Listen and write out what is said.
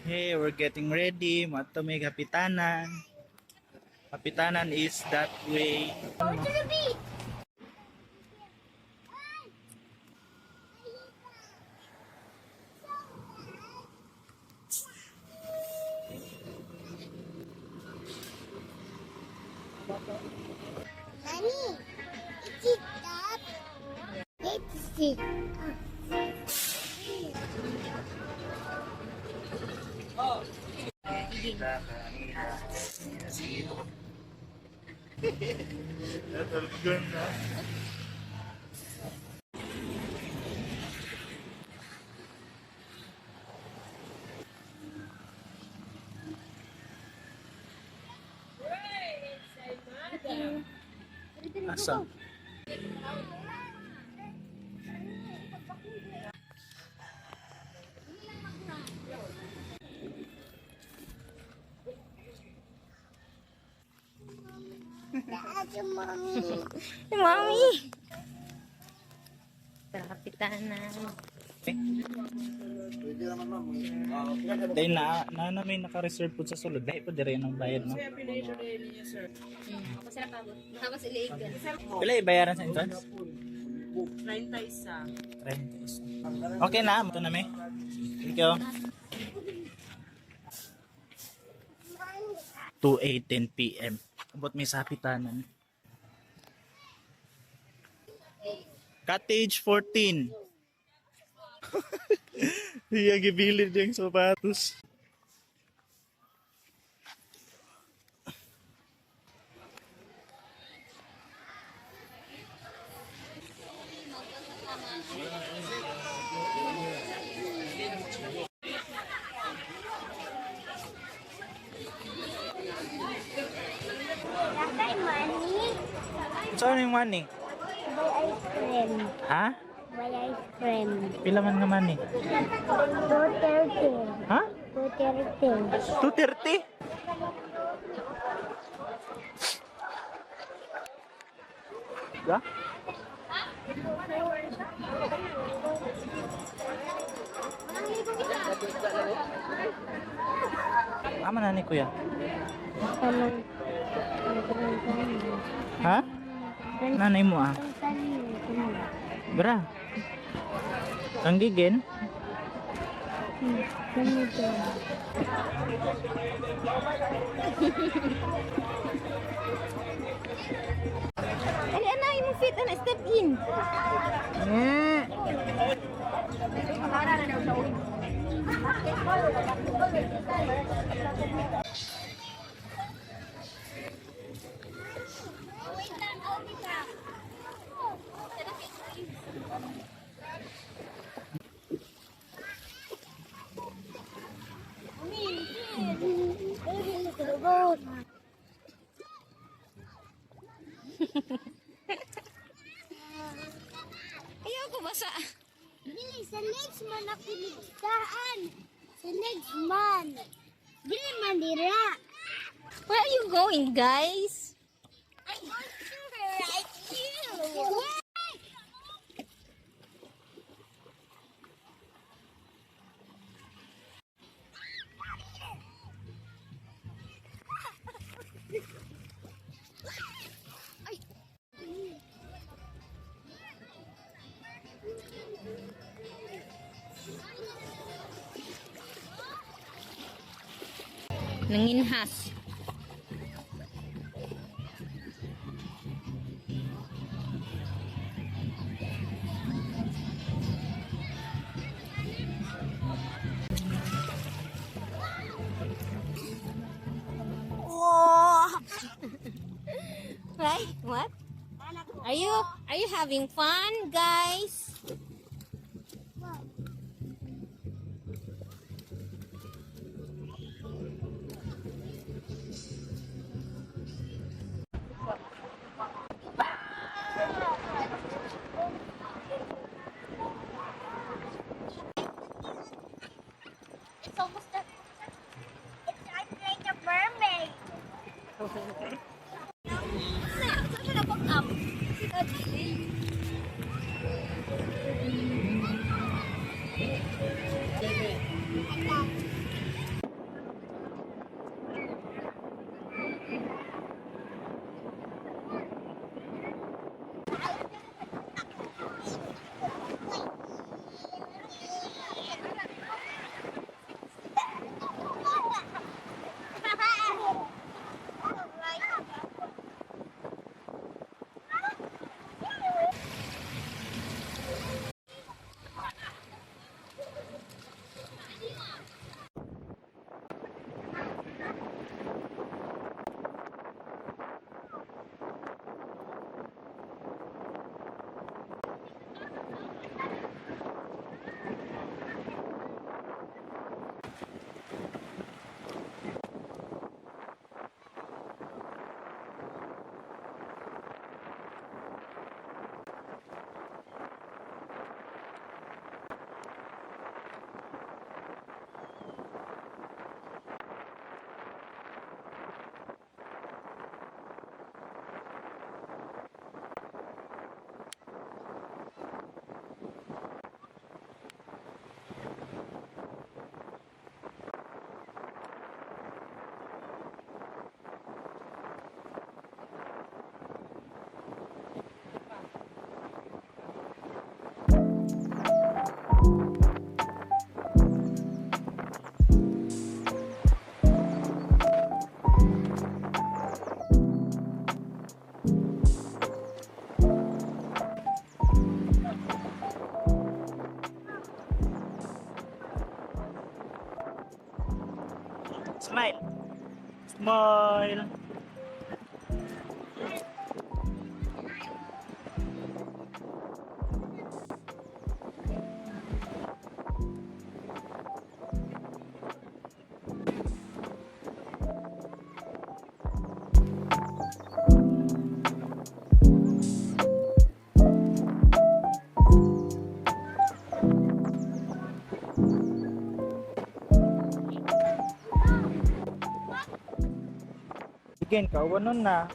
Hey, we're getting ready. Moadto mi Hapitanan. Hapitanan is that way. Go to the beach. Mommy, is it up? It's it up. Asa? Daddy, Mommy. Mommy! Tara, Hapitanan. Dahil na may naka-reserve po sa sulod. Dahil po dire ang bayad, no? Ako sila pagod. Baka sila igan. Pila ibayaran sa entrance? 31. 31. Okay na, ito na may. Thank you. 2:18 p.m. Abot may sa Hapitanan. Cottage 14. Iya, gibilid yung sapatos. Tatay, money. Saan yung money? Buy ice cream. Ha? Buy ice cream. Pila man nga money? 2:30. Ha? 2:30. 2:30? Ya? Ama na ni kuya? Ha? Nanay mo ah. Bra. Ang gigin? Ali, ana, imong feet, ana, step in. Yeah. Wait lang, okay ka. Ayaw ko basa. Dili, sa next man ako nagtaan. Sa next man. Dili man dira. Where are you going, guys? I'm going to right you. Nanginhas. Right? What? Are you having fun, guys? It's almost a, it's I'm like a mermaid. Saan siya na-back up? Si Daddy. Smile. Smile. Again, kawanon na.